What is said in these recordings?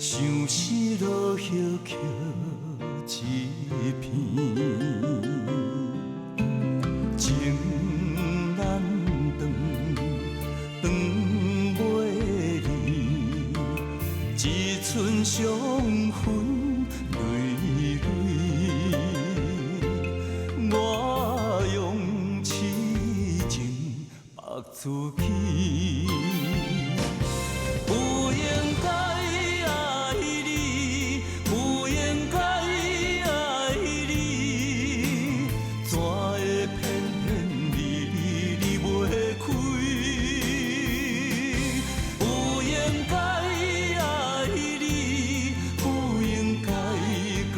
相思落葉捡一片，情難斷，斷袂離，一寸相分累累。我用痴情縛自己。不應該愛你，不應該愛你，怎會偏偏離離離袂開？不應該愛你，不應該閣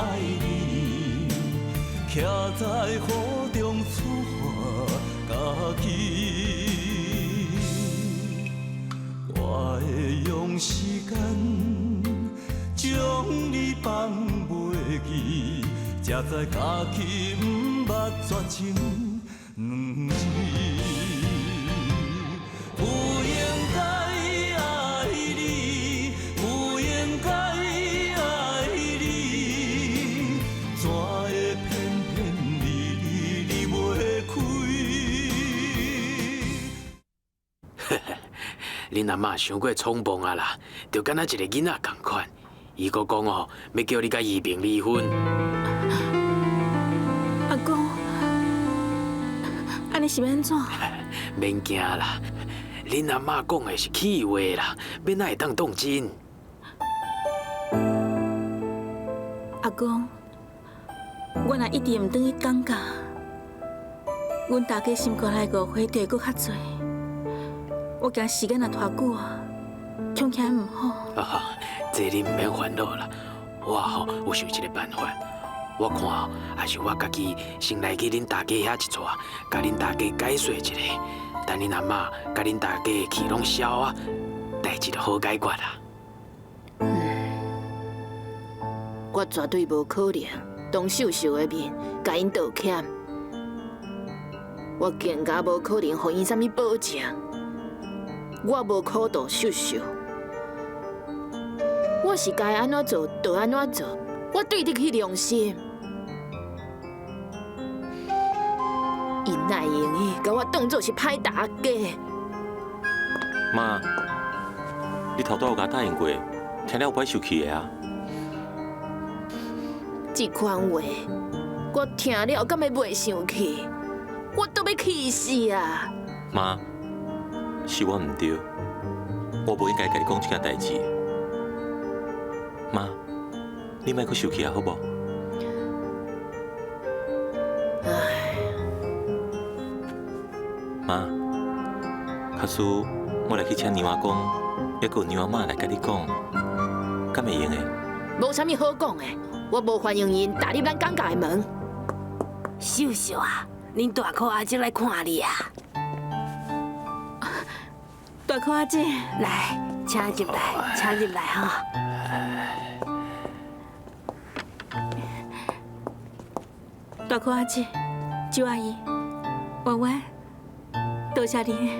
愛你，徛在雨中處罰家己。我會用時間將你放袂記，才知家己毋捌絕情兩字。不應該愛你，不應該愛你，怎會偏偏離離離袂開？恁阿嬤傷過衝動啊啦，就敢若一个囡仔仝款。伊閣講哦，欲叫你佮伊平離婚。阿公，按呢是欲按怎？免驚啦，恁阿嬤講的是氣話啦，欲哪會當當真？阿公，我若一直毋轉去講價，阮大家心肝內誤會就會閣較濟。我驚時間若拖久啊，恐驚毋好。啊，這你毋免煩惱啦，我吼有想一个辦法。我看抑是我家己先來去恁大家遐一逝，共恁大家解說一下，等恁阿嬤共恁大家的氣攏消啊，代誌就好解決啦。我絕對無可能當秀秀的面共𪜶道歉，我更加無可能予𪜶啥物保證。我無苦度秀秀，我是該按怎做就按怎做，我對得起良心。𪜶哪會用得共我當做是歹大家？媽，你頭拄有共我答應過，聽了無愛受氣的啊？這款話我聽了敢會袂生氣？我都欲氣死啊！媽，是我毋對，我無應該共你講這件代誌。媽，你莫閣生氣啊，好無？唉，媽，假使我來去請娘阿公，抑閣有娘阿媽來共你講，敢會用的？無啥物好講的，我無歡迎𪜶踏入咱江家的門。秀秀啊，恁大箍阿叔來看你啊！大箍阿姐，來，請入來，請入來吼。大箍阿姐、周阿姨、婉婉，多謝你。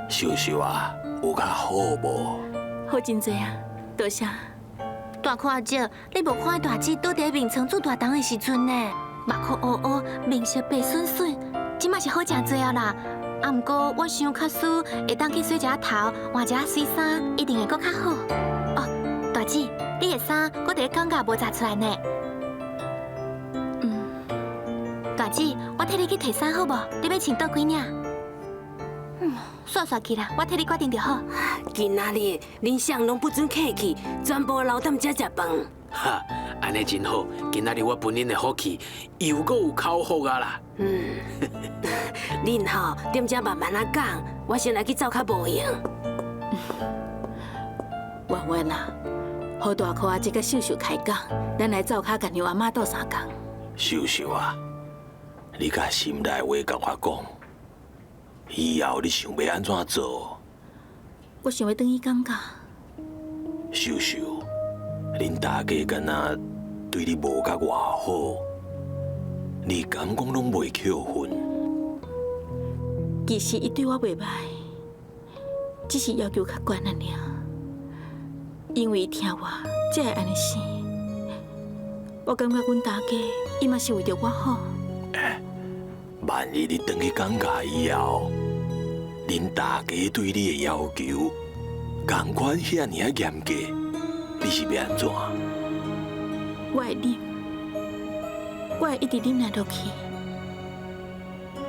秀秀啊，有較好無？好真濟啊，多謝。大箍阿姐，你無看大姊倒佇眠床做大動的時陣呢，目眶烏烏，面色白損損，這馬是好誠濟啊啦。啊，毋過我想假使會當去洗一下頭，換一下媠衫，一定會閣較好。哦，大姊，你的衫閣佇咧講甲無紮出來呢。嗯，大姊，我替你去提衫好無？你欲穿佗幾領？嗯，煞煞去啦，我替你決定就好。今仔日恁誰攏不准客氣，全部留踮遮食飯。哈，按呢真好，今仔日我分恁的福氣又閣有口福啊啦。嗯，恁吼踮遮慢慢仔講，我先來去灶跤無閒。婉婉啊，予大箍阿姐佮秀秀開講，咱來灶跤共娘阿媽鬥相共。秀秀啊，你共心內話共我講，以後你想欲按怎做？我想欲轉去江家。秀秀，恁大家敢若對你無甲偌好，你敢講攏袂扣分？其實伊對我袂䆀，只是要求較懸爾爾。因為伊疼我，才會按呢生。我感覺阮大家伊嘛是為著我好。萬一你轉去港家以後，恁大家對你的要求，仝款遐爾仔嚴格，你是欲按怎？我會忍，我會一直忍耐落去，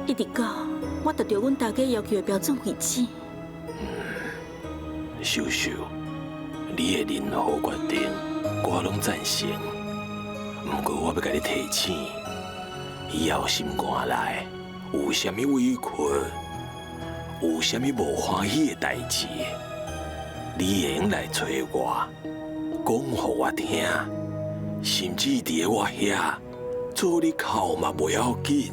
一直到我達到阮大家要求的標準為止。秀秀，你的任何決定，我攏贊成。毋過我欲共你提醒，以後心肝內有啥物委屈，有啥物無歡喜的代誌，你會用來揣我，講予我聽，甚至佇咧我遐做你哭嘛袂要緊，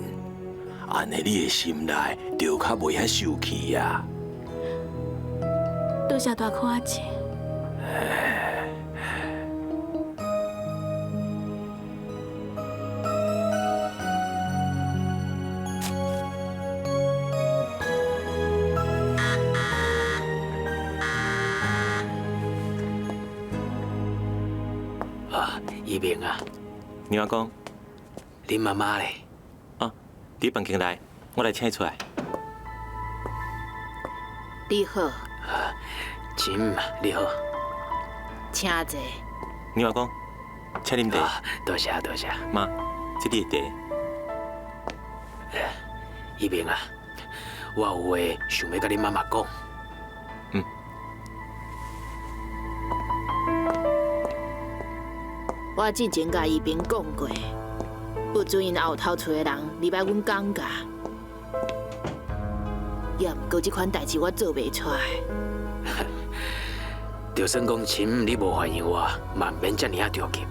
按呢你的心內就較袂遐受氣啊。多謝大可阿姐。啊，一鳴啊，娘阿公，恁媽媽咧？啊，佇房間內，我來請伊出來。你好。親母，你好。請坐。娘阿公，請啉茶。多謝多謝。媽，這你的茶。一鳴啊，我有話想欲佮恁媽媽講。嗯。我之前共伊平講過，不准𪜶後頭厝的人入來阮港家。也毋過這款代誌我做袂出來。就算講親母你無歡迎我，嘛毋免遮爾仔著急。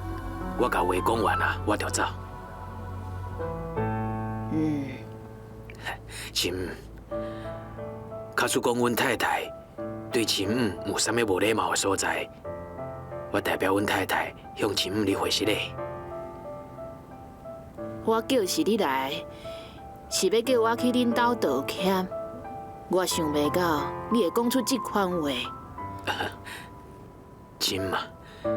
我共話講完啊，我就走。嗯。親母，假使講阮太太對親母有啥物無禮貌的所在，我代表阮太太向親母你回失禮。我叫是你來，是欲叫我去恁兜道歉。我想袂到你會講出這款話。親母，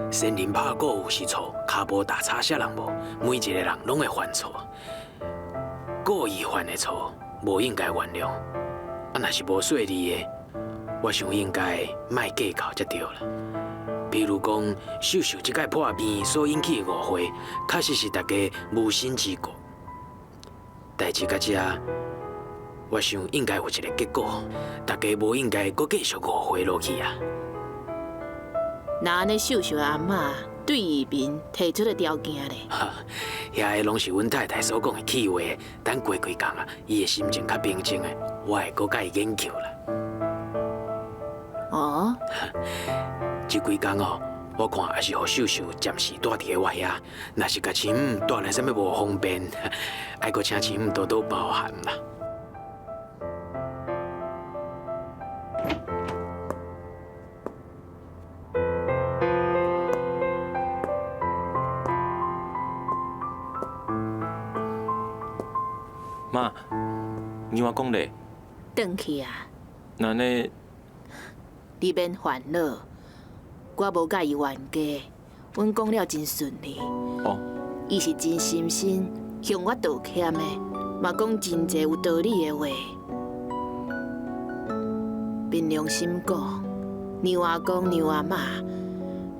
仙人拍鼓有時錯，跤步踏差啥人無？每一個人攏會犯錯，故意犯的錯，無應該原諒。啊，若是無細膩的，我想應該莫計較才對啦。比如講，秀秀這擺破病所引起的誤會，確實是大家無心之過。代誌到這，我想應該有一個結果，大家無應該閣繼續誤會落去啊。那按呢，秀秀阿嬤對移民提出的條件咧？遐个攏是阮太太所講的氣話，等過幾工啊，伊的心情較平靜的，我會閣共伊研究啦。哦。這幾工哦，我看也是予秀秀暫時蹛佇咧我遐，若是共親母帶來啥物無方便，愛閣請親母多多包涵啦。媽，娘阿公咧？轉去啊！那呢？你免煩惱，我無佮伊冤家，阮講了真順利。哦。伊是真心心向我道歉的，嘛講真濟有道理的話。憑良心講，娘阿公、娘阿嬤，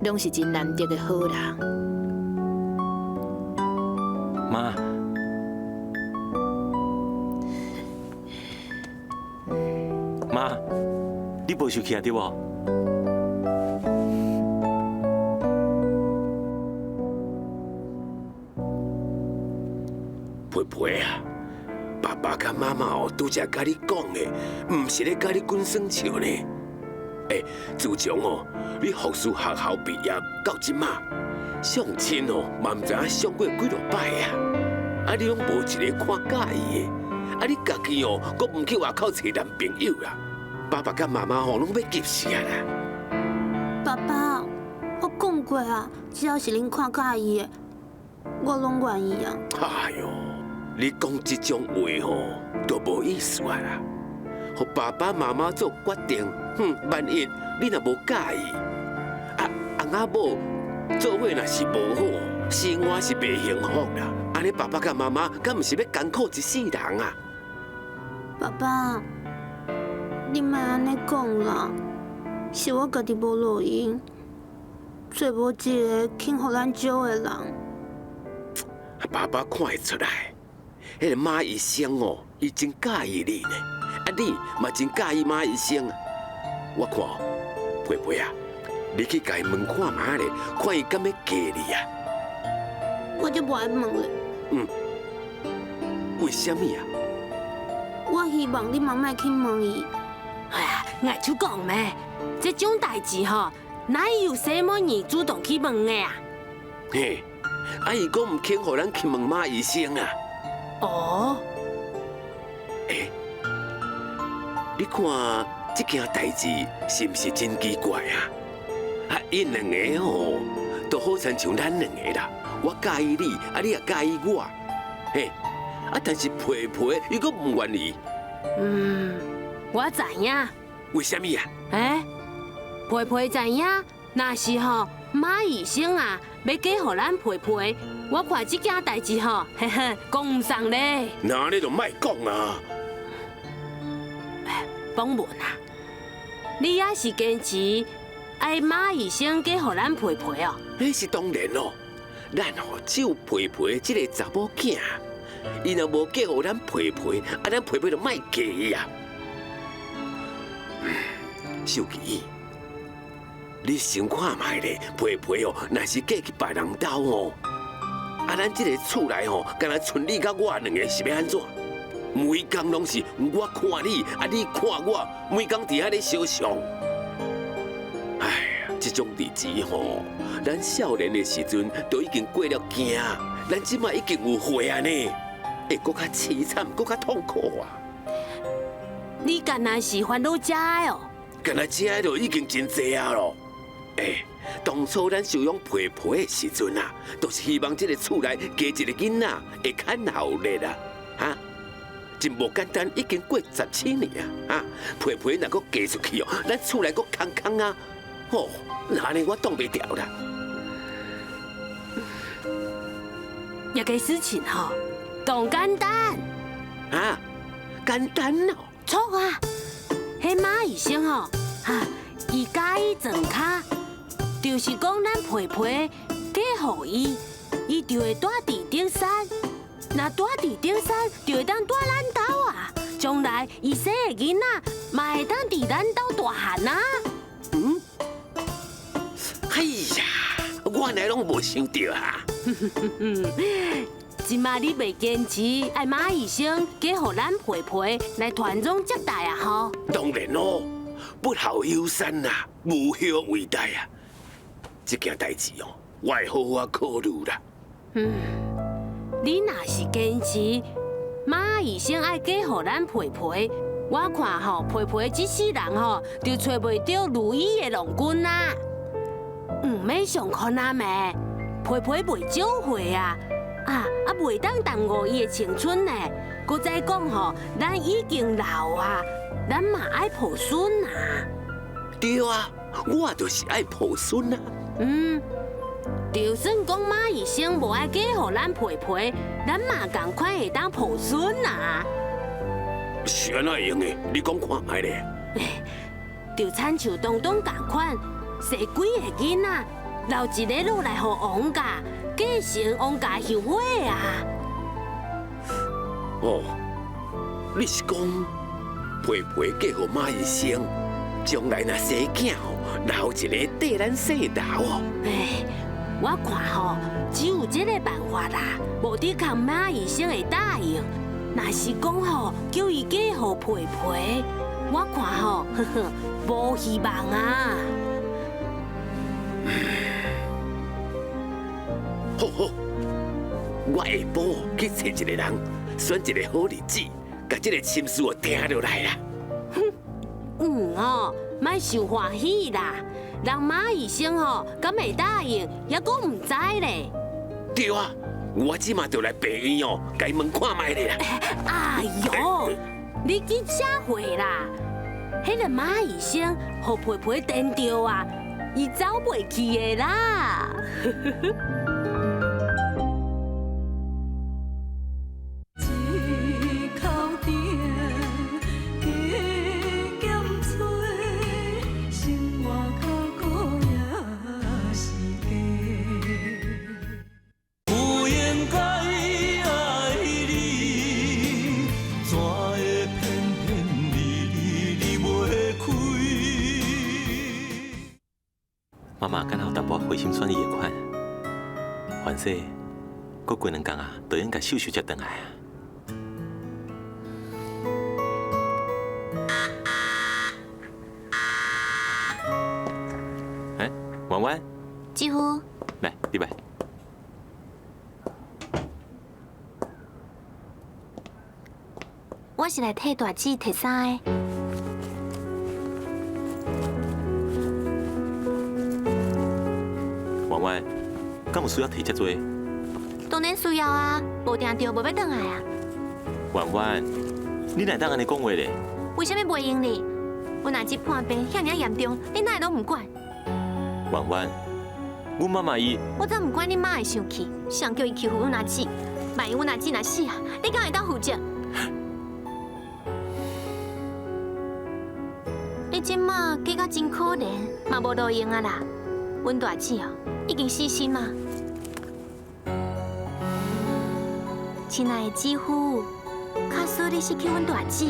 攏是真難得的好人。媽。媽，你無生氣啊，對無？培培啊，爸爸佮媽媽哦，拄才佮你講的，毋是咧佮你滾耍笑呢。欸，自從哦，你護士學校畢業到這馬，相親哦，嘛毋知影相過幾落擺啊。啊，你攏無一个看佮意的，啊，你家己哦，閣毋去外口揣男朋友啦。爸爸佮媽媽吼，攏欲急死啊啦！爸爸，我講過啊，只要是恁看佮意的，我攏願意啊。哎喲，你講這種話吼，就無意思啊啦！予爸爸媽媽做決定，哼，萬一你若無佮意，啊啊，阿某做伙若是無好，生活是袂幸福啦。按呢爸爸佮媽媽，敢毋是欲艱苦一世人啊？爸爸，你莫按呢講啦，是我家己無路用，揣無一个肯予咱招的人。爸爸看會出來，彼个馬醫生哦，伊真佮意你呢，啊你嘛真佮意馬醫生啊。我看佩佩啊，你去共伊問看覓咧，看伊敢欲嫁你啊？我就無愛問咧。嗯，為啥物啊？我希望你嘛莫去問伊。哎呀，𠊎就講咩？這種代誌吼，哪有啥物人主動去問的啊？嘿，啊伊閣毋肯予咱去問馬醫生啊？哦。欸，你看這件代誌是毋是真奇怪啊？啊，𪜶兩个吼，都好親像咱兩个啦。我佮意你，啊你也佮意我，嘿，啊但是皮皮伊閣毋願意。嗯，我知影。為啥物啊？欸，皮皮知影，若是吼馬醫生啊，欲嫁予咱皮皮，我看這件代誌吼，嘿嘿，講毋送咧。那你就莫講啊！邦文啊，你猶是堅持愛馬醫生嫁予咱皮皮哦？彼是當然咯，咱吼只有皮皮這个查某囝，伊若無嫁予咱皮皮，啊咱皮皮就莫嫁伊啊。秀琪，你想看覓咧？皮皮哦，若是嫁去別人兜吼，啊咱這个厝內吼，敢若賰你佮我兩个是欲按怎？每工攏是我看你，啊你看我，每工佇遐咧相像。哎呀，這種日子吼，咱少年的時陣都已經過了驚，咱這擺已經有歲啊呢，會閣較淒慘，閣較痛苦啊！你敢若是煩惱這的哦？敢若這就已經真濟啊囉。欸，當初咱收養皮皮的時陣啊，都是希望這个厝內加一个囡仔會較鬧熱啊，哈！真無簡單，已經過17年啊！哈，皮皮若閣嫁出去哦，咱厝內閣空空啊！哦，按呢我擋袂牢啦。這个事情吼，當簡單。啊，簡單哦。錯啊，彼馬醫生吼，哈，伊佮意庄跤，就是講咱皮皮嫁予伊，伊就會蹛佇頂山。若蹛佇頂山，就會當蹛咱兜啊！將來伊生的囡仔嘛會當佇咱兜大漢啊！嗯？哎呀，我原來攏無想著啊！這擺你袂堅持愛馬醫生嫁予咱皮皮來傳宗接代啊？吼！當然咯，不孝有三啊，無後為大啊！這件代誌哦，我會好好考慮啦。嗯。你若是堅持馬醫生愛嫁予咱皮皮，我看吼皮皮這世人吼就揣袂著如意的郎君啊！毋免上困難咩？皮皮袂少歲啊，啊啊袂當耽誤伊的青春呢。閣再講吼，咱已經老啊，咱嘛愛抱孫啊。對啊，我就是愛抱孫啊。嗯。就算講馬醫生無愛嫁予咱皮皮，咱嘛仝款會當抱孫啊！是按怎會用的？你講看覓咧？就親像東東仝款，生幾个囡仔，留一个落來予王家繼承王家香火啊！哦，你是講皮皮嫁予馬醫生，將來若生囝吼，留一个綴咱姓劉哦？欸，我看吼，只有這个辦法啦，無得靠馬醫生會答應。若是講吼，叫伊嫁予皮皮，我看吼，呵呵，無希望啊。好好，我下晡去揣一个人，選一个好日子，共這个親事訂落來啦。哼，嗯哦，莫傷歡喜啦。人馬醫生吼，敢會答應，猶閣毋知咧。對啊，我這馬就來病院哦，共伊問看覓咧啦。哎喲，你去啥會啦？彼个馬醫生予皮皮電著啊，伊走袂去的啦。妈妈敢若有淡薄回心转意的款，反正阁过两工啊，就应该秀秀才转来啊。哎，婉婉，姊夫，来，入来。我是来替大姊提衫的。婉婉，敢有需要提遮济？当然需要啊，无定著无欲转来啊。婉婉，你哪会当按呢讲话咧？为啥物袂用你？阮阿姊破病遐尔仔严重，你哪会拢毋管？婉婉，阮妈妈伊…… 我才毋管你妈会生气，谁叫伊欺负阮阿姊？万一阮阿姊若死啊，你敢会当负责？你这马计较真可怜，嘛无路用啊啦。阮大姊哦，已经死心啊。亲爱的姊夫，假使你失去阮大姊，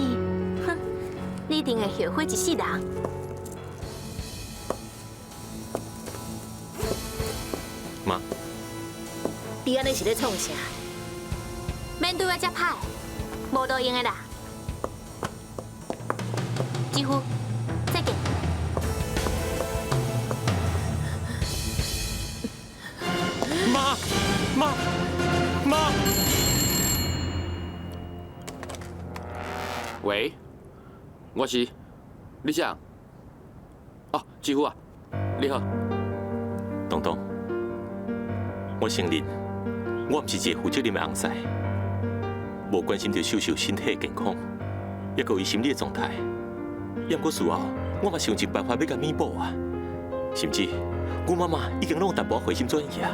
哼，你一定会后悔一世人。妈，你按呢是咧创啥？免对我遮歹，无路用的啦。姊夫，再见。妈，妈，妈！喂，我是，你谁？哦，姊夫啊，你好。东东，我承认，我毋是一个负责任的翁婿，无关心著秀秀身体的健康，抑阁有伊心理的状态。抑毋过事后，我嘛想尽办法欲共弥补啊，甚至阮妈妈已经拢有淡薄回心转意啊。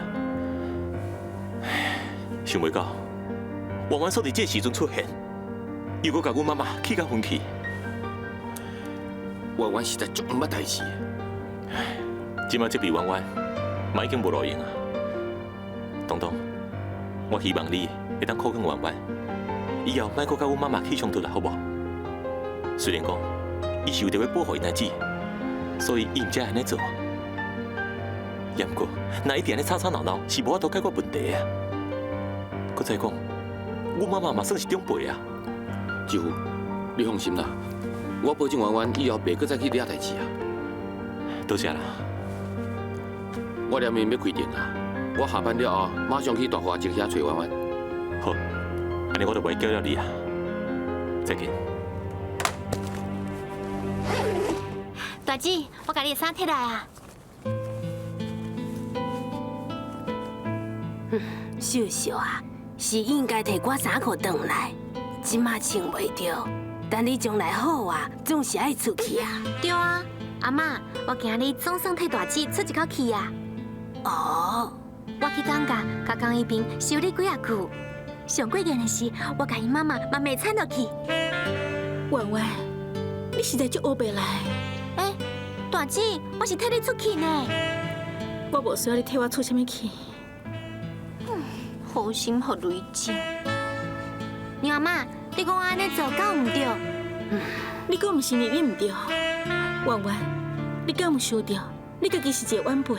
想袂到，婉婉煞伫这个时阵出现，又阁共阮妈妈气甲昏去。婉婉实在足毋捌代志。这摆这笔婉婉嘛已经无路用啊。东东，我希望你会当苦劝婉婉，以后莫阁佮阮妈妈起冲突啦，好无？虽然讲，伊是为著欲保护𪜶阿姊，所以伊毋才会按呢做。也毋过，若一直按呢吵吵闹闹，是无法度解决问题啊。阁再讲，阮妈妈嘛算是长辈啊。姊夫，你放心啦，我保证婉婉以后袂阁再去惹代志啊。多谢啦。我连面欲开庭啊，我下班了后马上去大华集遐揣婉婉。好，按呢我就袂叫了你啊。再见。大姊，我共你的衫提来啊。秀秀啊，是应该提我衫裤转来，这马穿袂著，等你将来好啊，总是爱出去啊。对啊，阿嬷，我今日总算替大姊出一口气啊。哦，我去江家，共江一平修理几仔句。上过瘾的是，我共伊妈妈嘛骂惨落去。婉婉，你实在足乌白来。欸，大姊，我是替你出气呢。我无需要你替我出啥物气。好心予雷击。娘阿嬷，你讲我按呢做敢有毋对？你阁毋承认你毋对？婉婉，你敢有想著，你家己是一个晚辈，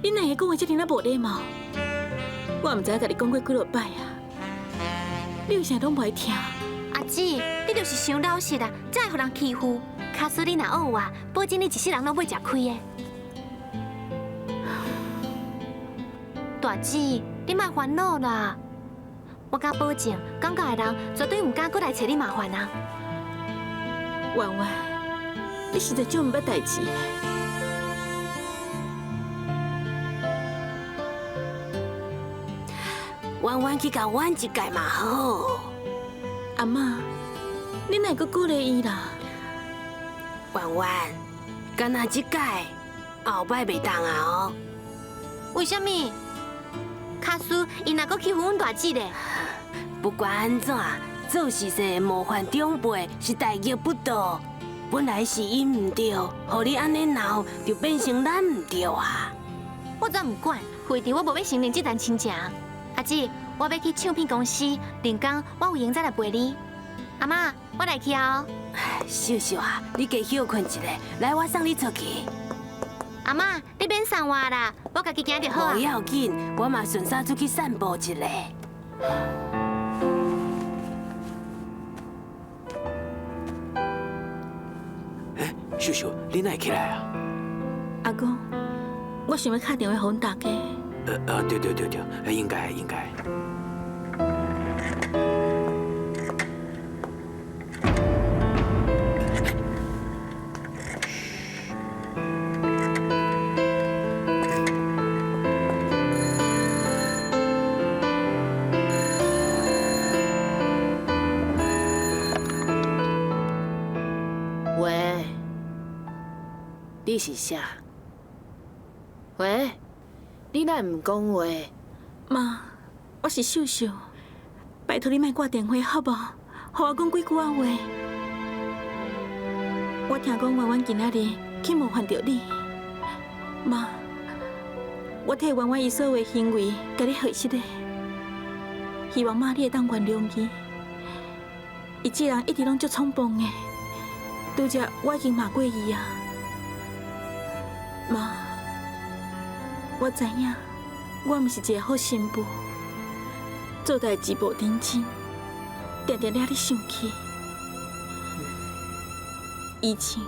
你哪会讲话遮尔仔无礼貌？我毋知影共你讲过几落摆啊，你为啥拢无爱听？阿姊，你就是伤老实啊，才会予人欺负。假使你若学我，保证你一世人拢袂食亏的。大姊，你莫烦恼啦，我敢保证，江家的人绝对毋敢阁来揣你麻烦啊。婉婉，你实在足毋捌代志。婉婉去共阮一届嘛好。阿嬷，你哪会阁鼓励伊啦？婉婉，干焦这届，后摆袂当啊哦。为啥物？假使伊若阁欺负阮大姊咧？不管按怎，做事势冒犯长辈是大逆不道。本来是𪜶毋对，予你按呢闹，就变成咱毋对啊。我才毋管，非得我无欲承认这层亲情。阿姊，我欲去唱片公司，另工我有闲再来陪你。阿嬷，我来去啊。秀秀啊，你加歇睏一下，来，我送你出去。阿嬷，你免送我啦，我家己行就好啊。无要紧，我嘛顺手出去散步一下。欸，秀秀，你哪会起来啊？阿公，我想欲敲电话予阮大家。对对对对，应该应该。喂，你是啥？喂，你哪毋讲话？妈，我是秀秀，拜托你莫挂电话好无？予我讲几句仔话。我听讲圆圆今仔日去冒犯著你，妈，我替圆圆伊所有的行为，共你解释的，希望妈你会当原谅伊。伊这人一直拢足冲动的，拄才我已经骂过伊啊，妈。我知影，我毋是一个好新妇，做代志无认真，定定惹你生气。以前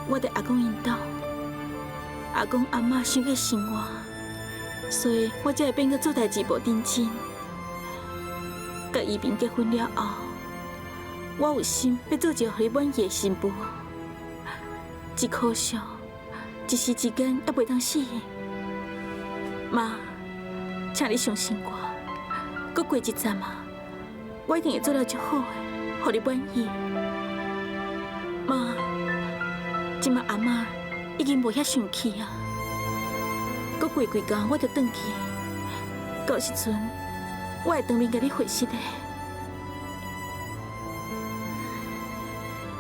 我伫阿公𪜶兜，阿公阿嬷伤过生我，所以我才会变阁做代志无认真。佮依萍结婚了后，我有心欲做一个予你满意的新妇，只可惜一时之间犹袂当适应。妈，请你相信我，阁过一阵啊，我一定会做了足好的，予你满意。妈，这摆阿嬷已经无遐生气啊，阁过几工我就转去，到时阵我会当面共你回释的。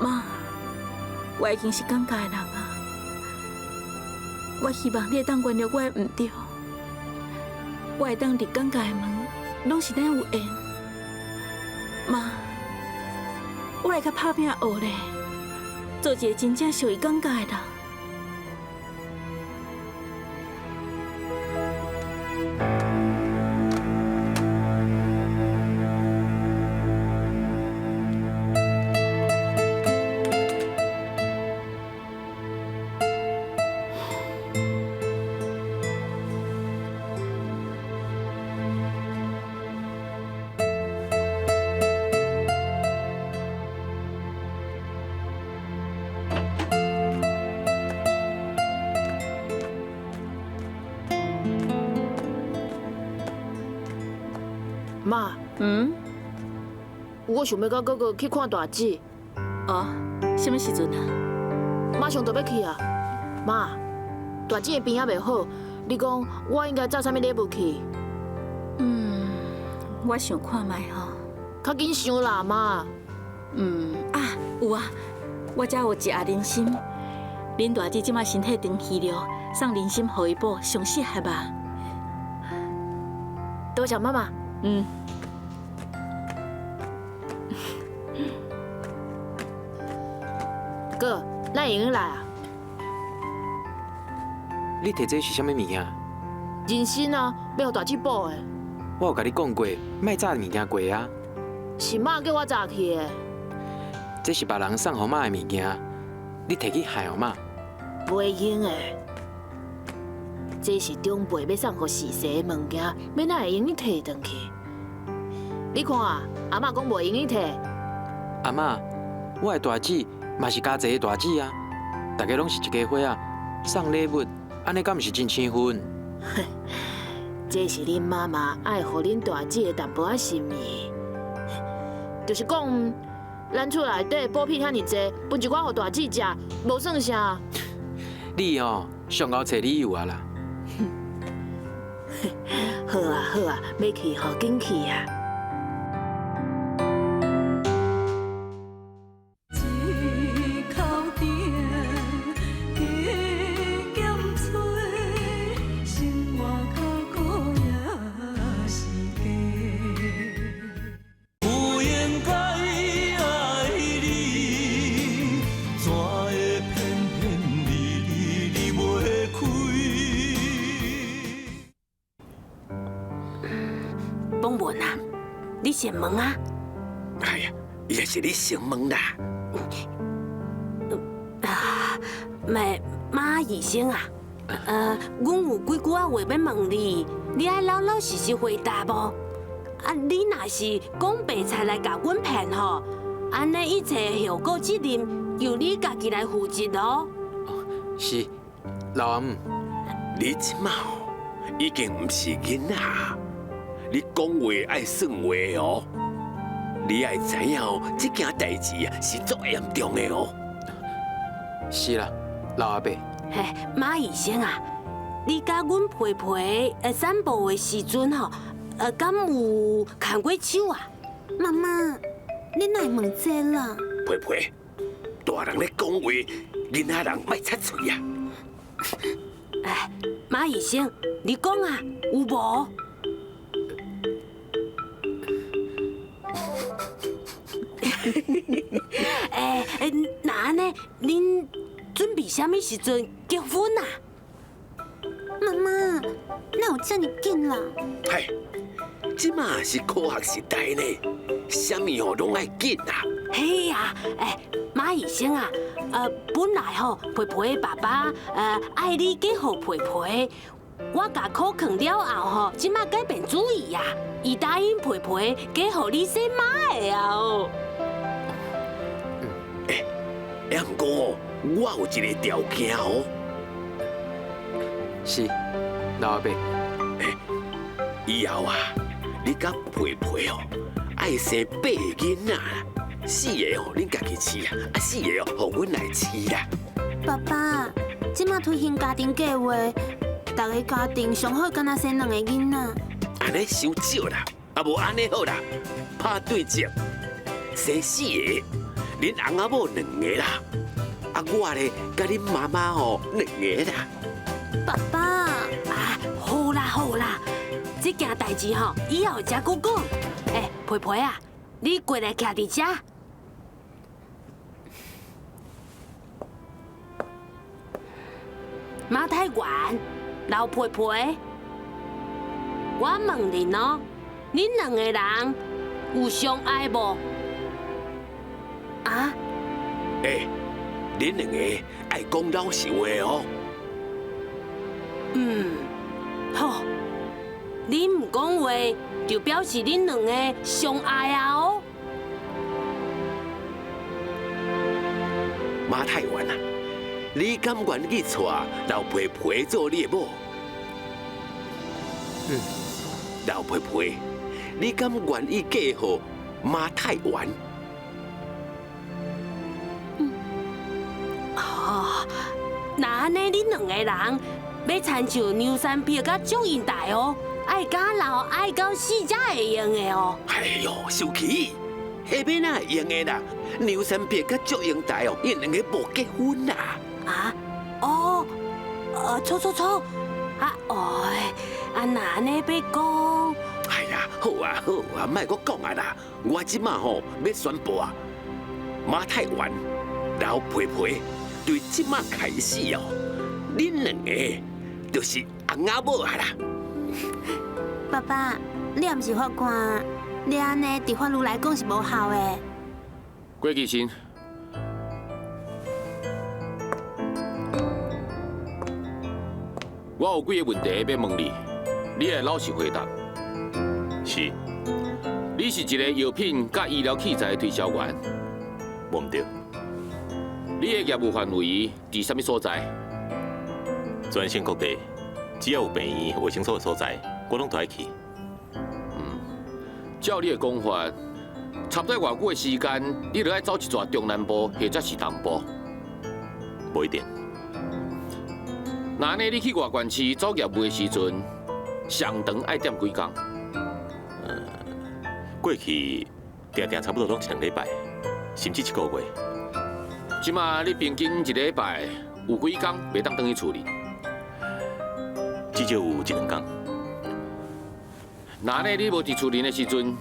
妈，我已经是尴尬的人啊，我希望你会当原谅我的毋对。我会当入尴尬的门，拢是咱有缘。妈，我会较拍拼学咧，做一个真正属于尴尬的人。妈，我想欲佮哥哥去看大姊。哦，啥物时阵啊？马上就欲去啊！妈，大姊的病犹袂好，你讲我应该扎啥物礼物去？我想看觅吼。较紧想啦，妈。有啊，我遮有一盒人参，恁大姊这摆身体长虚弱，送人参予伊补，上适合啊。多谢妈妈。哥，咱会用来啊？你提这是啥物物件？人参啊，欲予大姊补的。我有共你讲过，莫炸物件过啊。是妈叫我炸去的。这是别人送予妈的物件，你提去害予妈。袂用的，这是长辈欲送予婿婿的物件，欲哪会用得提转去？你看啊，阿嬷讲袂用得提。阿嬷，我的大姊嘛是家齐的大姊啊，大家拢是一家伙啊，送礼物，按呢敢毋是真生分？这是恁妈妈爱予恁大姊的淡薄仔心意，就是讲，咱厝内底补品遐尔济，分一寡予大姊食，无算啥。你哦，上后揣理由啊啦。好啊好啊，欲去吼，紧去啊！你先问啊！哎呀，也是你先问啦。啊，马医生啊，阮有几句仔话要问你，你爱老老实实回答无？啊，你若是讲白菜来共阮骗吼，按呢一切后果责任由你家己来负责哦。是，老阿姆，你这马已经毋是囡仔。你讲话爱算话哦，你爱知影哦，这件代志啊是足严重的哦。是啦，老阿伯。嘿，马医生啊，你佮阮皮皮散步的时阵吼，敢有牵过手啊？妈妈，你哪会问这啦？皮皮，大人咧讲话，囡仔人莫插喙啊！哎，马医生，你讲啊，有无？欸，那按呢？恁准备啥物时阵结婚啊？妈妈，哪有遮尔紧啦？嘿，这马是科学时代呢，啥物哦拢爱紧啊！嘿呀，欸，马医生啊，本来吼，皮皮的爸爸爱你嫁予皮皮，我共考劝了后吼，这马改变主意啊，伊答应皮皮嫁予你姓马的啊哦。欸，毋过我有一个条件哦。是，老阿伯。欸，以后啊，你佮皮皮哦，爱生八个囡仔，四个哦，恁家己饲啊，啊四个哦，予阮来饲啦。爸爸，这马推行家庭计划，逐个家庭上好敢若生两个囡仔。按呢伤少啦，啊无按呢好啦，拍对折，生四个。恁翁仔某两个啦，啊我咧佮恁妈妈吼两个啦。爸爸，啊好啦好啦，这件代志吼以后才阁讲。欸，皮皮啊，你过来徛伫遮。马太元、刘皮皮，我问恁哦，恁两个人有相爱无？啊！欸，恁两个爱讲老实话哦。嗯，好，恁毋讲话，就表示恁两个相爱啊哦。马太元啊，你敢愿意娶刘皮皮做你的某？嗯。刘皮皮，你敢愿意嫁予马太元？哦，那按呢，恁两个人欲参像梁山伯佮祝英台哦，爱甲老爱到死才会用的哦。哎哟，收起，彼欲哪会用的啦？梁山伯佮祝英台哦，𪜶两个无结婚啦。啊？哦，错错错，啊哦，啊那按呢欲讲？哎呀，好啊好啊，莫阁讲啊啦，我这马吼欲宣布啊，马太元、刘皮皮。对这马开始哦，恁两个就是翁仔某啊啦。爸爸，你也毋是法官，你按呢伫法律来讲是无效的。郭继新，我有几个问题欲问你，你爱老实回答。是。你是一个药品佮医疗器材的推销员？无毋对。你的业务范围伫啥物所在？全省各地，只要有病院、卫生所的所在，我拢都爱去。嗯，照你的讲法，差不多偌久的时间，你就爱走一逝中南部或者是东部？无一定。若按呢，你去外縣市走业务的时阵，上长爱踮几工？过去定定差不多拢一两礼拜，甚至一个月。这马你平均一礼拜有几工袂当转去厝里？至少有一两工。若按呢，你无伫厝里的时阵，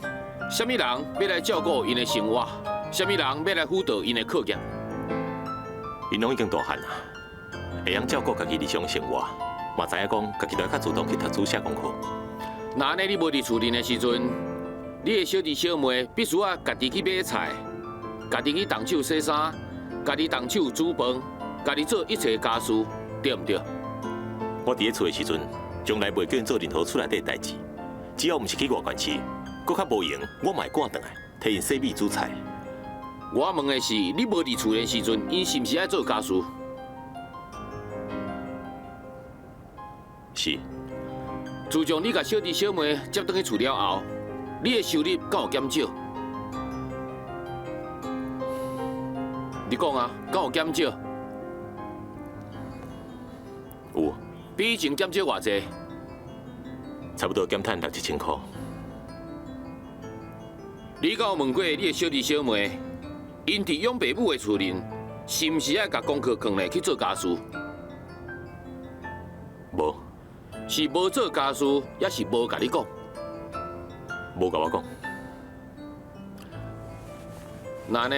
啥物人欲来照顾𪜶的生活？啥物人欲来辅导𪜶的课业？𪜶拢已经大汉啊，会晓照顾家己日常生活，嘛知影讲家己都爱较主动去读书写功课。若按呢，你无伫厝里的时阵，你的小弟小妹必须爱家己去买菜，家己去动手洗衫，家己动手煮饭，家己做一切家事，对毋对？我伫咧厝的时阵，从来袂叫𪜶做任何厝内底的代志，只要毋是去外县市，阁较无闲，我嘛会赶转来，替𪜶洗米煮菜。我问的是，你无伫厝的时阵，𪜶是毋是爱做家事？是。自从你共小弟小妹接转去厝了后，你的收入敢有减少？你讲啊，敢有减少？有。比以前减少偌济？差不多减趁六七千箍。你敢有问过你的小弟小妹，𪜶伫养爸母的厝里，是毋是爱共功课囥咧去做家事？无。是无做家事，抑是无共你讲？无共我讲。那呢？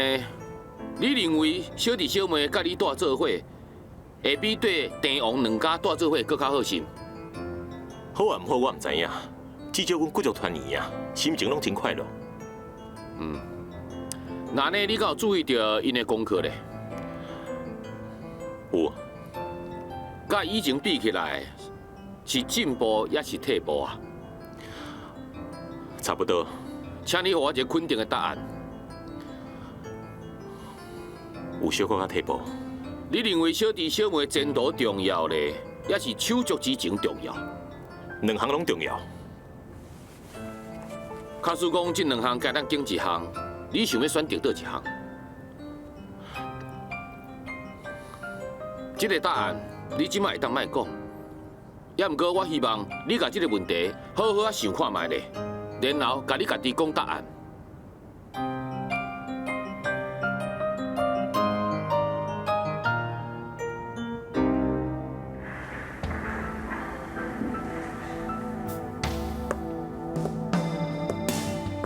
你认为小弟小妹佮你蹛做伙，会比对郑王两家蹛做伙阁较好是？好啊，毋好我毋知影。至少阮骨肉团圆啊，心情拢真快乐。那呢？你敢有注意著𪜶的功课咧？有。佮以前比起来，是进步抑是退步啊？差不多。请你予我一个肯定的答案。有小可较退步。你认为小弟小妹前途重要咧，抑是手足之情重要？两项拢重要。假使讲这两项该当拣一项，你想欲选择佗一项？这个答案你这马会当莫讲，也毋过我希望你共这个问题好好仔想看觅咧，然后共你家己讲答案。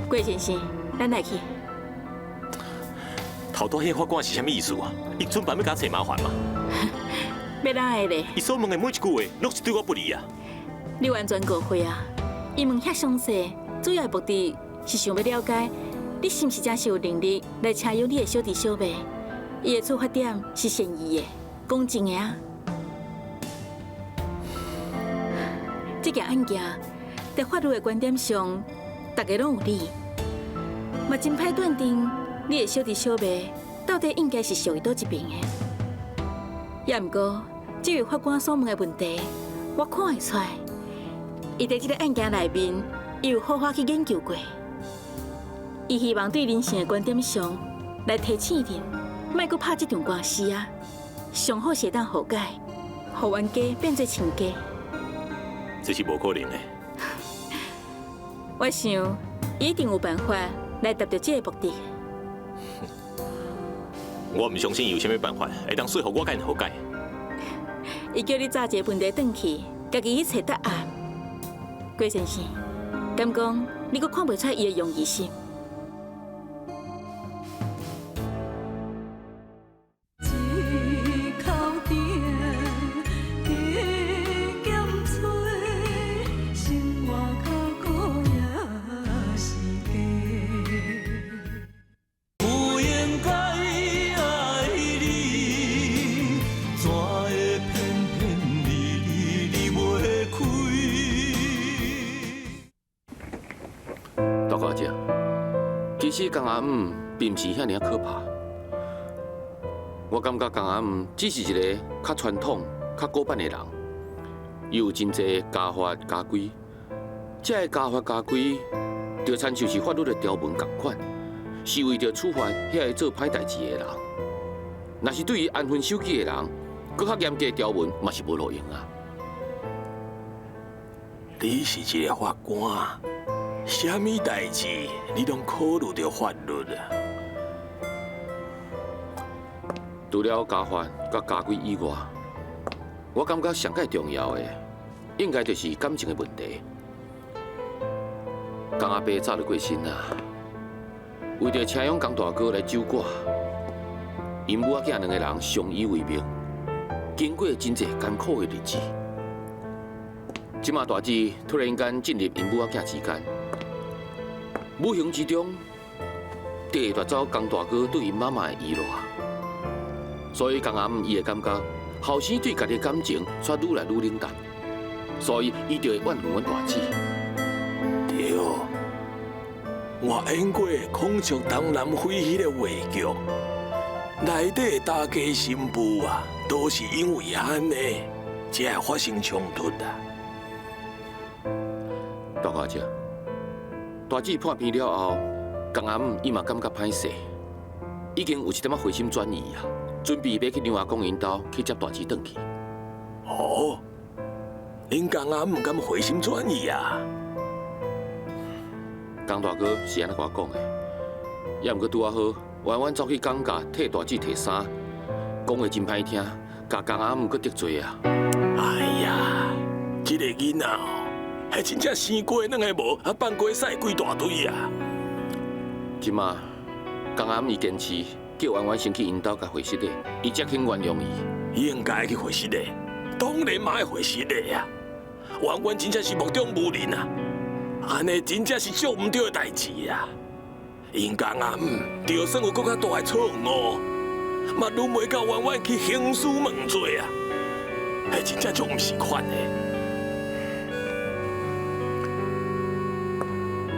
郭先生，咱来去。头拄彼法官是啥物意思啊？伊准备欲共我找麻烦吗？欲哪会咧？伊所问的每一句话，拢是对我不利啊！你完全误会啊！伊问遐详细，主要的目的是想欲了解你是毋是真是有能力来请养你的小弟小妹。伊的出发点是善意的、公正的啊。这件案件，伫法律的观点上，大家拢有理，嘛真歹断定你的小弟小妹到底应该是属于佗一边的。也毋过，这位法官所问的问题，我看会出来，伊伫这个案件内面，伊有好好去研究过。伊希望对人生的观点上来提醒恁，莫阁拍这场官司啊！上好是会当和解，予冤家变做亲家。这是无可能的。我想，伊一定有办法来达到这个目的。我毋相信伊有啥物办法会当说服我共𪜶和解。伊叫你早一个问题转去，家己去揣答案。郭先生，敢讲你阁看袂出伊的用意是？一口甜，加减吹，生活较苦也是假。不应该爱你，怎会偏偏离你离袂开？大哥姐，其实江阿姆并毋是遐尔可怕。我感觉江阿姆只是一个较传统、较古板的人，伊有真济家法家规，这个家法家规就亲像是法律的条文仝款，是为著处罚遐个做歹代志的人。若是对于安分守己的人，阁较严格的条文嘛是无路用啊。你是一个法官，啥物代志你攏考慮著法律啊。除了家法佮家規以外，我感覺上蓋重要的，應該就是感情的問題。江阿伯早就過身啊，為著請養江大哥來守寡，𪜶母仔囝兩個人相依為命，經過真濟艱苦的日子。這馬大姊突然間進入𪜶母仔囝之間，無形之中，就會奪走江大哥對𪜶媽媽的依賴，所以江阿姆伊會感覺後生對家己的感情煞愈來愈冷淡，所以伊就會怨恨阮大姊。對，我演過《孔雀東南飛》彼个話劇，內底大家新婦啊，都是因為按呢，才會發生衝突啊。大家姐，大姊破病了後，江阿姆伊嘛感覺歹勢，已經有一點仔回心轉意啊，準備欲去娘阿公𪜶兜去接大姊轉去。哦，恁江阿姆敢回心轉意啊？江大哥是按呢共我講的，也毋過拄仔好，婉婉走去江家替大姊提衫，講話真歹聽，共江阿姆閣得罪啊！哎呀，這个囡仔哦，彼真正生過兩个無，啊放過屎規大堆啊！這馬江阿姆伊堅持叫婉婉先去𪜶兜共回失禮，伊才肯原諒伊。應該去回失禮，當然嘛愛回失禮啊！婉婉真正是目中無人啊！按呢真正是足毋對的代誌啊！𪜶江阿姆就算有閣較大的錯誤，嘛攏袂到婉婉去興師問罪啊！彼真正足毋是款的。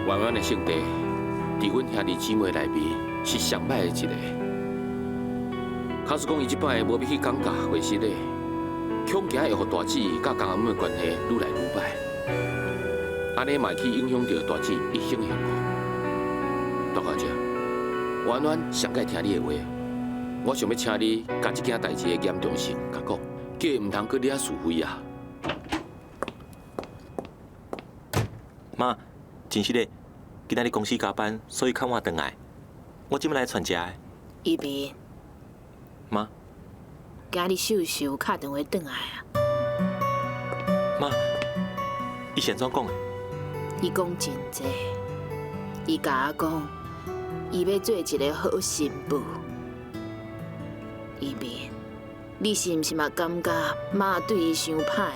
婉婉的性地，佇阮兄弟姊妹內面是上歹的一個。假使講伊這擺無欲去江家回失禮，恐驚會予大姊佮江阿姆的關係愈來愈歹。按呢嘛會去影響著大姊一生的幸福。大家姐，婉婉上蓋聽你的話，我想欲請你共這件代誌的嚴重性共講，叫伊毋通閣惹是非啊。媽，真實的，今仔日公司加班，所以較晚轉來。我這擺來傳食的。一斌。媽。今日秀秀敲電話轉來啊。媽，伊是按怎講的？伊講真濟，伊共我講，伊欲做一个好新婦。一斌，你是毋是嘛感覺媽對伊傷歹啊？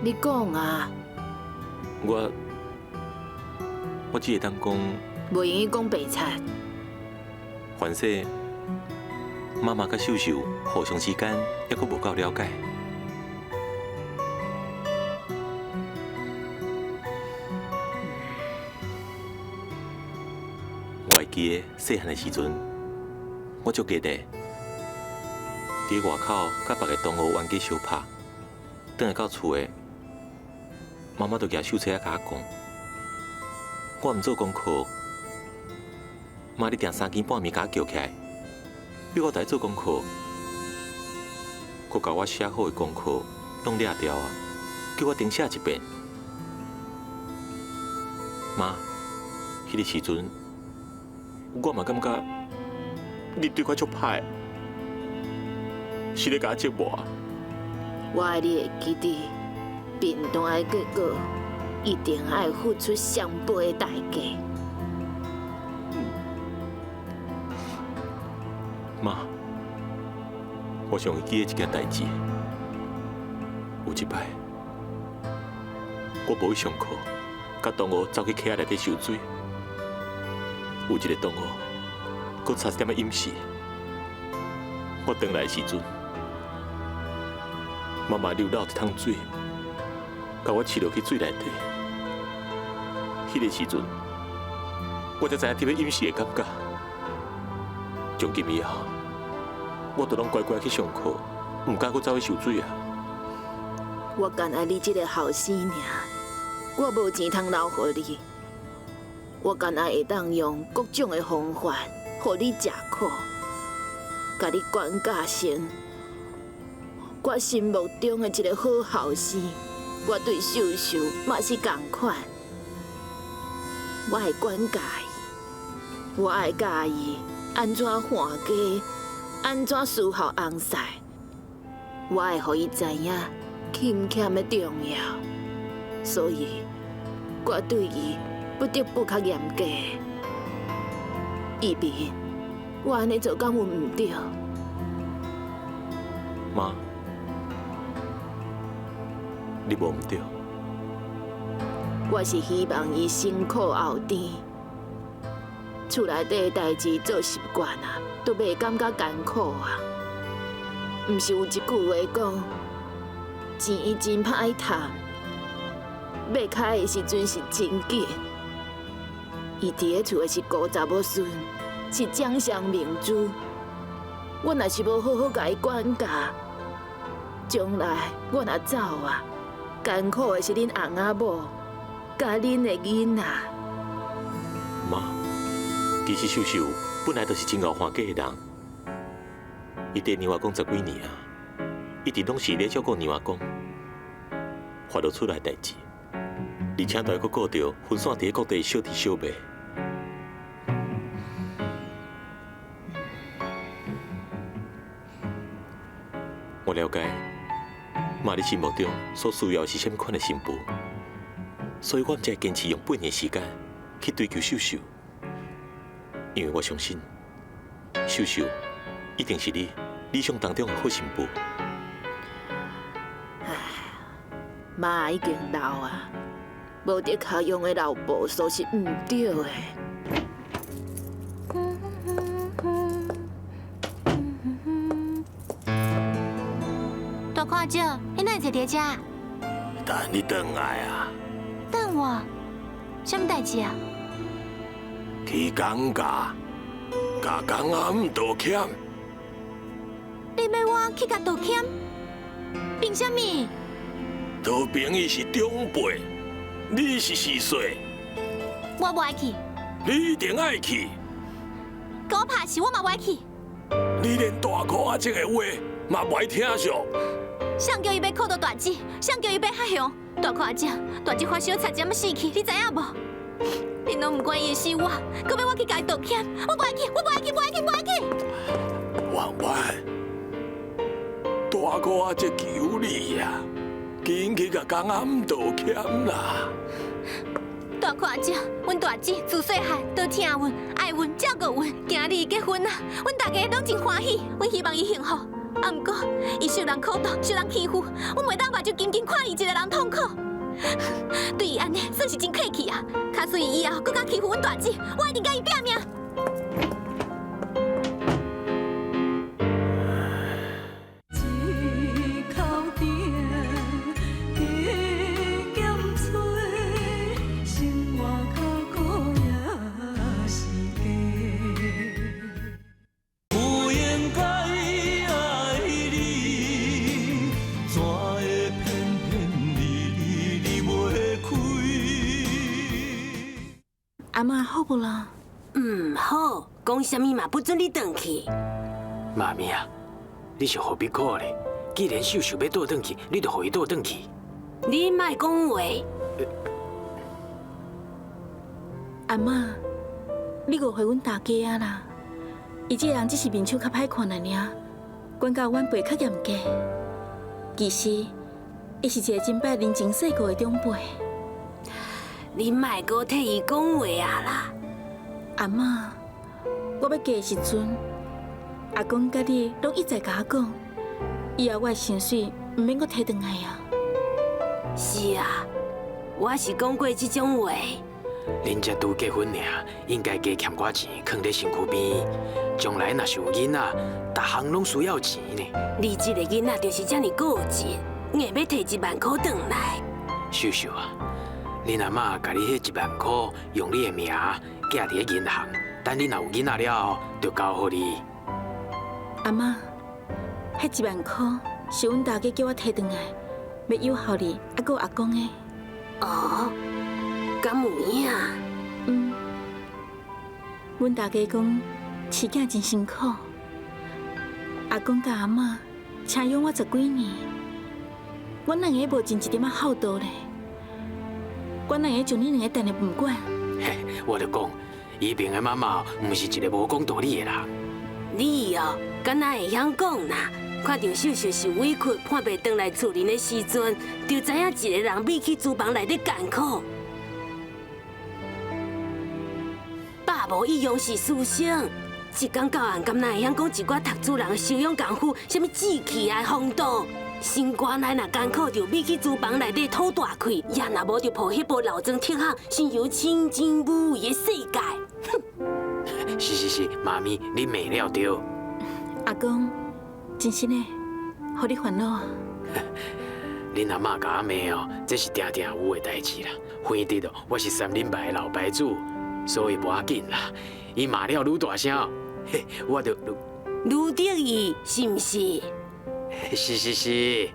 你講啊！我只會當講。袂用得講白賊。凡勢，媽媽佮秀秀互相之間猶閣無夠了解。我會記得細漢的時陣，我足記得，佇外口佮別个同學冤家相拍，轉來到厝的，媽媽就舉手冊仔共我講，我毋做功課，媽你定三更半暝共我叫起來，逼我佇咧做功課，閣共我寫好的功課攏掠掉啊，叫我重寫一遍。媽，彼个時陣，我嘛感覺你對我足歹，是咧共我折磨。我愛你會記得，變動的結果一定愛付出雙倍的代價。媽，我上會記得一件代誌，有一擺，我無去上課，佮同學走去溪仔內底泅水，有一个同學，閣差一點仔淹死。我轉來的時陣，媽媽你有漏一桶水，共我揤落去水內底。彼个時陣，我才知影得欲淹死的感覺。從今以後，我都攏乖乖去上課，毋敢閣走去泅水啊！我干焦你這个後生爾，我無錢通留予你。我干焦會當用各種的方法，予你食苦，共你管教成我心目中的一个好後生。我對秀秀嘛是仝款，我會管教伊，我愛教伊按怎換家，按怎侍候翁婿，我會予伊知影勤儉的重要。所以，我對伊不得不較嚴格。一平，我按呢做敢有毋對？媽，你無毋對。我是希望伊先苦後甜，厝內底的代誌做習慣啊，都袂感覺艱苦啊。毋是有一句話講，錢真歹趁，欲開的時陣是真緊。伊佇咧厝的是孤查某孫，是掌上明珠。我若是無好好共伊管教，將來我若走啊，艱苦的是恁翁仔某，佮恁的囡仔。媽，其實秀秀本來就是真𠢕換家的人。伊綴娘阿公十幾年啊，一直攏是咧照顧娘阿公，發落厝內代誌，而且都還閣顧著分散佇各地小弟小妹。我了解，媽你心目中所需要的是啥物款的新婦，所以我才會堅持用半年時間去追求秀秀，因為我相信秀秀一定是你理想當中的好新婦。唉，媽已經老啊，無得跤用的老婆數是毋對的。大看少，你哪會坐佇遮？等你轉來啊！等我？啥物代誌啊？去講價，共江阿姆道歉。你欲我去共道歉？憑啥物？道平伊是長輩，你是序細。我無愛去。你一定愛去。共我拍死，我嘛無愛去。你連大箍仔這个話嘛無愛聽上。誰叫伊欲苦毒大姊？誰叫伊欲較凶？大箍仔，大姊發燒差一點仔死去，你知影無？恁攏毋管伊的死活，閣欲我去共伊道歉？我無愛去，我無愛去，無愛去，無愛去！婉婉，大箍仔這求你啊，緊去共江阿姆道歉啦！大箍仔，阮大姊自細漢都疼阮、愛阮、照顧阮，今日結婚啊，阮大家攏真歡喜，阮希望伊幸福。啊，毋過伊受人苦毒，受人欺負，阮袂當目睭緊緊看伊一個人痛苦。對伊按呢，算是真客氣啊。假使伊以後閣敢欺負阮大姊，我一定共伊拚命。阿嬤好無啦？毋好，講啥物嘛不准你轉去。媽咪啊，你是何必苦咧？既然秀秀欲倒轉去，你就予伊倒轉去。你莫講話。阿嬤，你誤會阮大家啊啦！伊這个人只是面相較歹看爾爾，管教晚輩較嚴格。其實，伊是一個真擺人情世故的長輩。你莫閣替伊講話啊啦！阿嬤，我欲嫁的時陣，阿公佮你攏一再共我講，以後我的薪水毋免閣提轉來啊。是啊，我是講過這種話。恁才拄結婚爾，應該加儉寡錢，囥佇身軀邊。將來若是有囡仔，逐項攏需要錢呢。你這个囡仔就是遮爾固執，硬欲提1萬箍轉來。秀秀啊，恁阿嬤共你彼1萬箍用你的名寄佇咧銀行，等你若有囡仔了後，就交予你。阿嬤，彼1萬箍是阮大家叫我提轉來，欲養孝你，猶閣有阿公的。哦，敢有影？嗯，阮大家講飼囝真辛苦，阿公佮阿嬤请养我十几年，阮哪会无尽一点仔孝道咧？阮哪会将恁两个掷咧毋管？嘿，我就讲，依萍的妈妈毋是一个无讲道理的人。你哦，敢若会晓讲啦？看著秀秀受委屈，盼袂转来厝里的时阵，就知影一个人比去厨房内底艰苦。百无一用是书生，一工到晚，敢若会晓讲一寡读书人修养功夫，啥物志气啊、风度。心肝内若艰苦，就比去厨房内底吐大气；也若无，就抱彼部老庄铁行，心游清净无为的世界。哼！是是是，妈咪，你骂了对。阿公，真心的，予你烦恼啊。恁阿嬷共我骂哦，这是定定有的代志啦。反正哦，我是三礼拜的老牌子，所以无要紧啦。伊骂了愈大声，嘿，我就愈得意，是毋是？是是是，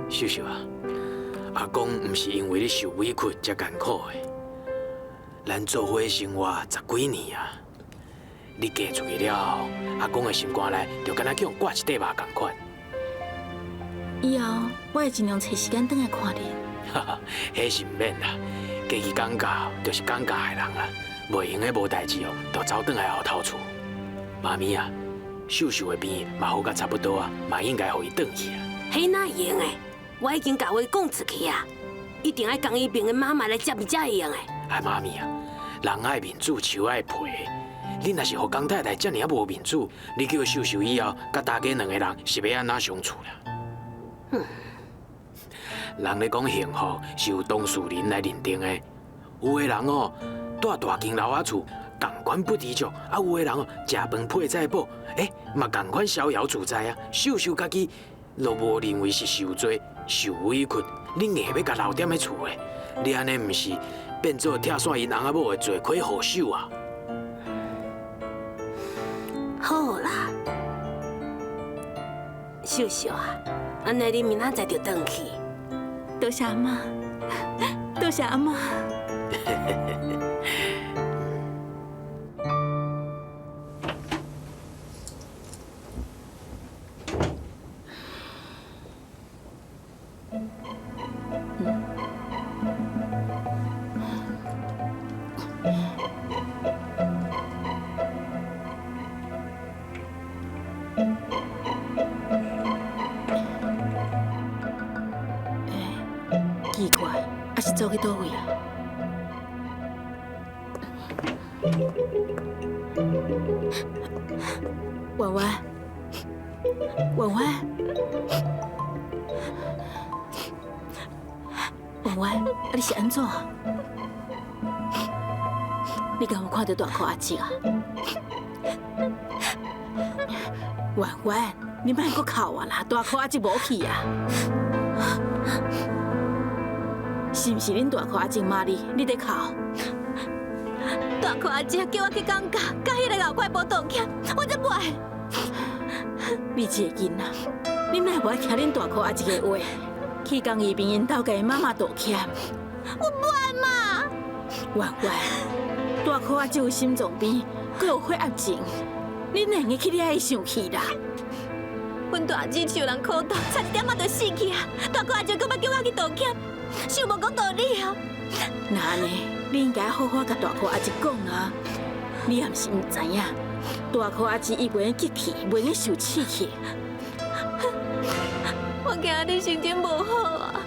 秀秀啊，阿公毋是因为你受委屈才艰苦的。咱做伙生活十几年啊，你嫁出去了后，阿公的心肝内就敢若去予挂一块肉仝款。以后我会尽量揣时间转来看你。哈哈，彼是毋免啦，过去讲教就是讲教的人啦，袂用的无代志哦，就走转来后头厝。妈咪啊，秀秀的病嘛好甲差不多啊，嘛应该予伊转去啊。彼哪会用的？我已经共话讲出去啊，一定爱江一平的妈妈来接伊才会用的。哎，妈咪啊，人爱面子，树爱皮。你若是予江太太遮尔仔无面子，你叫秀秀以后，佮大家两个人是欲按怎相处啦？人咧讲幸福是由当事人来认定的，有的人哦，蹛大间楼仔厝，仝款不知足；啊，有的人哦，食饭配菜饱，欸，嘛仝款逍遥自在啊。秀秀家己都无认为是受罪、受委屈，你硬欲共留踮咧厝的，你按呢毋是变做拆散𪜶翁仔某的罪魁祸首啊？好啦，秀秀啊，按呢你明仔载就转去。多谢阿嬷，多谢阿嬷。奇怪，啊是走去佗位啊？婉婉，婉婉，婉婉，啊你是按怎？你敢有看著大箍阿叔啊？婉婉，你莫阁哭啊啦！大箍阿叔无去啊！是毋是恁大箍阿叔骂你，你伫哭？大箍阿叔叫我去讲价，共彼个老怪婆道歉，我才袂爱。你这个囡仔，你哪会无爱听恁大箍阿叔的话，去江宜平𪜶兜共𪜶妈妈道歉？我不爱嘛！婉婉，大箍阿叔有心脏病，阁有血压症，你哪会用去惹伊生气啦？阮大姊受人苦毒，差一点仔就死去啊！大箍阿叔阁欲叫我去道歉，伤无讲道理啊！那按呢，你应该好好共大箍阿叔讲啊！你也毋是毋知影，大箍阿叔伊袂用激气，袂用受刺激。我惊你心情无好啊！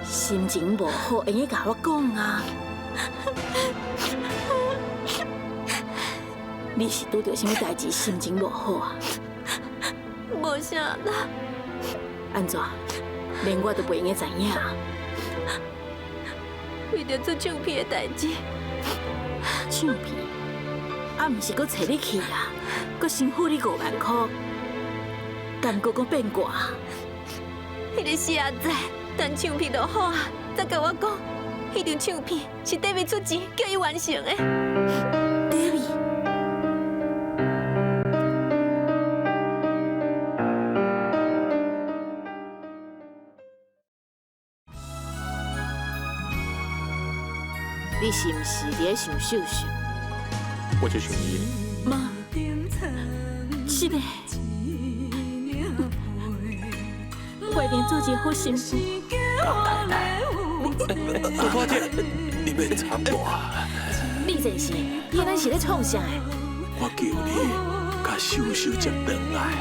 心情无好，会用共我讲啊！你是拄著啥物代志，心情无好啊？无啥啦。按怎？连我都袂用知影。为著出唱片的代志。唱片？啊，毋是阁揣你去啊？阁先付你5万箍，敢阁阁变卦？彼个死阿仔，等唱片落好啊，才共我讲，彼张唱片是 David 出钱叫伊完成的。 David。你是毋是伫咧想秀秀？我就想伊。妈，是的。我一定做一个好媳妇。江太太，大姐，你免插我。李先生，你按呢是咧创啥？我求你，共秀秀接转来。